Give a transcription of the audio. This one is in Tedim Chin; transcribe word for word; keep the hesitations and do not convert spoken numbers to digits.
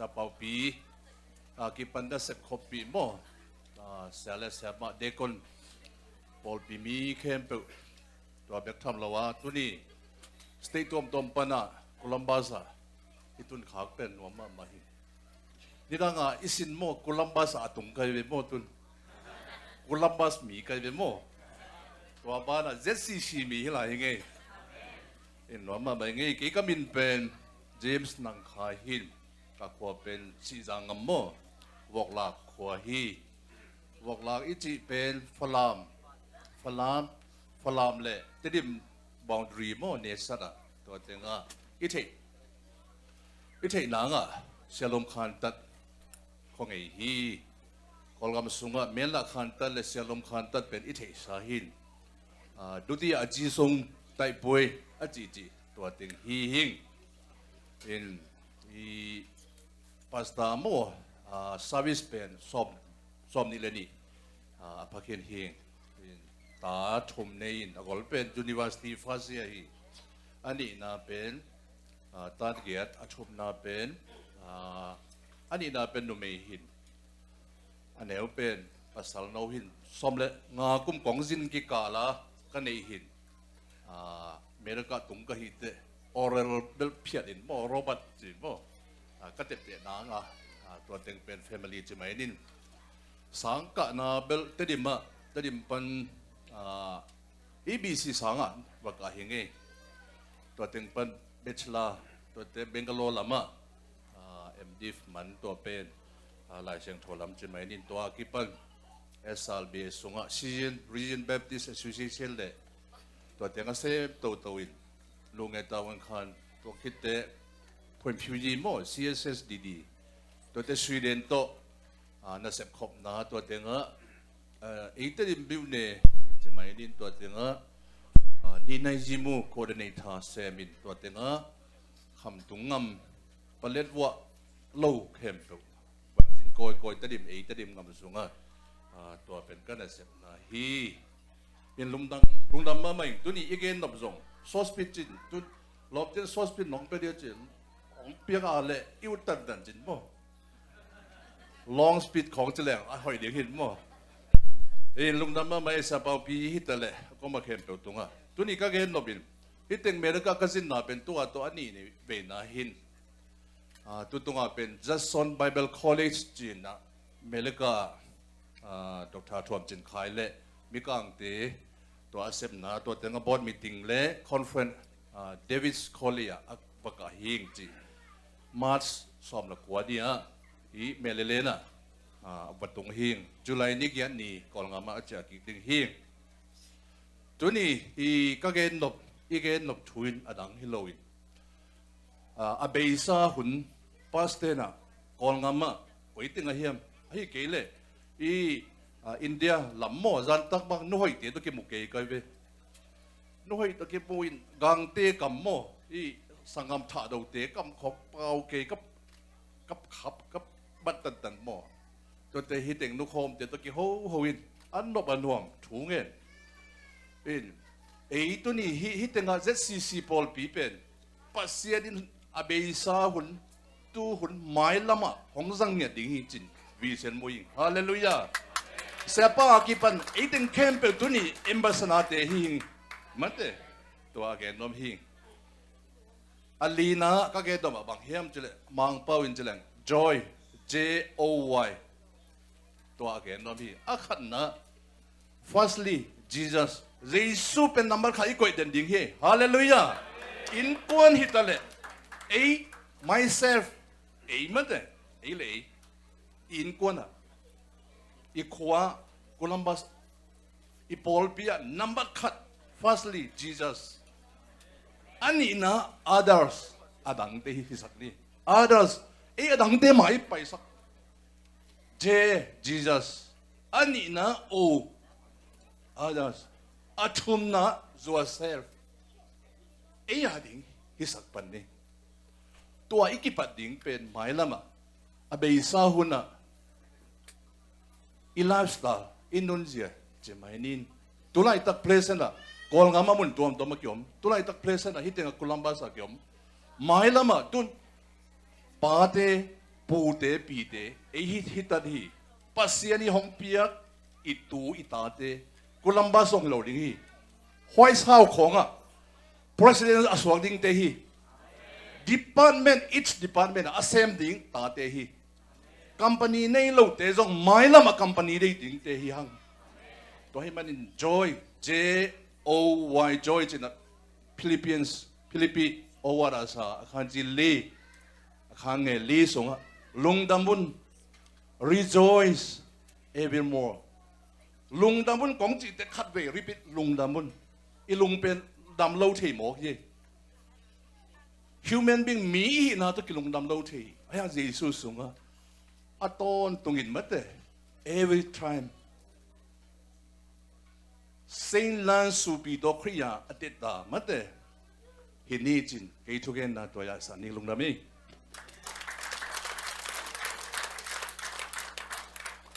Siapaupi a kipan nasep khoppih maw, a, sia le siamah, deacon, pawlpi mi khempeuh, tua bek tham lo a, tuni state tuamtuam pana Columbus ah i tun khak pen nuam mahmah hi. Nidanga i sin maw, Columbus ah a tung kai ve maw tun. Columbus mi kai ve maw. Tua banah Z C C mi hi lai hi ngei. In nuam mahmah hi ngei. Kei ka min pen James Nang Khai hin. Ka khua pen Sihzang ngam maw, Vuaklak khua hi. Vuaklak i cih pen Falam, Falam, Falam le Tedim boundary maw, nesat ah, tua tengah i theih, i theih nangah Sialom Khantat khuangei hi. Kawlgam sungah Menlah Khantat le Sialom Khantat pen i theihsa hin. Ah, Dutia Jisung Taihpuai a cihcih tua teng hi hing. In i pastor maw, ah, service pen sawm, sawm nih le nih, ah, a phakhin hing. In ta thum nei in, a gol pen university first year hi. A nihna pen, ah, tan giat, a thumna pen, ah, a nihna pen numei hin. A neu pen pasal no hin, sawm le nga kum kong zin kikala ka neih hin. Ah, America tung ka hi teh, Oral bel phiat in maw, Robert ci maw. Ah, ka tepteh nang a, ah, tua teng pen family ci mai nin. Sang kahna bel Tedim ah, Tedim pan, ah, E B C sangah va kah hi ngei. Tua teng pan bachelor, tua te Bangalore lamah, ah, M.Div man tua pen, ah, Lai Siangtho lam ci mai nin, tua kipan S R B A sungah Siyin Region Baptist Association le tua teng a sem toto in, Lunge Tavuan Khan, tua khitte Phuenphiuyi maw, C S S D D, tua te Sweden tawh, ah, nasep khopna tua tengah, ah, eite dim biu ne ci mai nin tua tengah, ah, Ninai Zimu coordinator sem in tua tengah, Khamtung ngam palet vuah lo khempeuh, vanzin kawikawi Tedim, ei Tedim ngam sungah, ah, tua pen ka nasepna hi. In lungdam, lungdam mahmah ing. Tuni i gen nop zong, saucepan cin, tu lawmten saucepan nong pia dia cin, hong piak a le i ut tantan cin maw. Long speed khawng ci leng a hoih ding hin maw. In lungdam mahmah e, siapaupi hi ta le, a koma khempeuh tungah. Tuni ka gen nop in, hi teng America ka zinna pen tua tawh a nih ni veina hin. Ah, tu tungah pen Judson Bible College ci-in ah, America, ah, Doctor Thuam Cin Khai le Mikangte, tua a sepna, tua tengah board meeting le conference, ah, David's College ah, a va kah hing ci. March sawm le kua ni ah, i Maryland ah, ah, va tung hing. July ni giat ni Kawlgam ah a ciah kik ding hing. Tuni i ka gen nop, i gen nop thu in a dang hi lo in. Ah, a beisa hun pastor na Kawlgam ah, koi teng a hiam, ahi kei le, i, ah, India lam maw, zantak bang, nuhoihte tawh kimu kei kai ve. Nuhoih tawh kimu in, gangte kam maw, i sanggam thahdote kam khawk pau kei, kap, kap khap, kap bat tantan maw. Tuate hi teng nukhawmte tawh kihoho in, a nop a nuam thu ngen. In, ei tuni hi, hi tengah Z C C pawlpi pen Pasian in a beisa hun, tu hun mailamah hong zang ngiat ding hi cin, vision mu ing. Halleluiah. Siapa a kipan ei teng khempeuh tuni ambassador-te hi hing. Mate, tua a gen nuam hi. A lina ka gen nuam a bang hiam cileh, Mangpau in cileng, Joy, J O Y. Tua a gen nuam hi. A khatna, firstly, Jesus. Jesu pen number khat i koih den ding hi. Halleluiah. Innkuan hi ta le, ei, myself, ei mate, ei le ei. I innkuan ah, i khua, Columbus, i pawlpi ah number khat, firstly, Jesus. A nihna, others, a dangte hi, hisak ni. Others, ei a dangte mah i paisak. J, Jesus. A nihna, O, others. A thumna, yourself. Ei a ding, hisak pan ni. Tua i kipat ding pen mailamah, a beisa hunah, i lifestyle, i nunzia, ci mai nin. Tulaitak present ah, Kawlgam a mun tuamtuam a kiom. Tulaitak present ah, hi tengah Columbus ah kiom. Mailamah, tun, pate, pute pite, ei hi, hi tat hi. Pasian i hong piak i tu i tate, Columbus zong hi lo ding hi. White House khawngah president a suak dingte hi. Department, each department a sem ding tate hi. Company nei lote zong mailam a company dei dingte hi hang. Tua hi manin joy, J O Y, joy cina Philippians, Philippi, o wara sa, a khan ci li, a khan nge li sungah, lungdam un, rejoice evermore. Lungdam un kong cihte khat vei repeat, lungdam un. I lung pen dam lo thei mawk hi. Human being, mi i hihna tawh kilungdam lo thei. Ahi hang Jesu sungah a tawntungin mate, every time. Saint Lan supi tawh Khrih a a tetta mate. Hi ni cin, kei thugenna tua ya sa ni lungdam hi.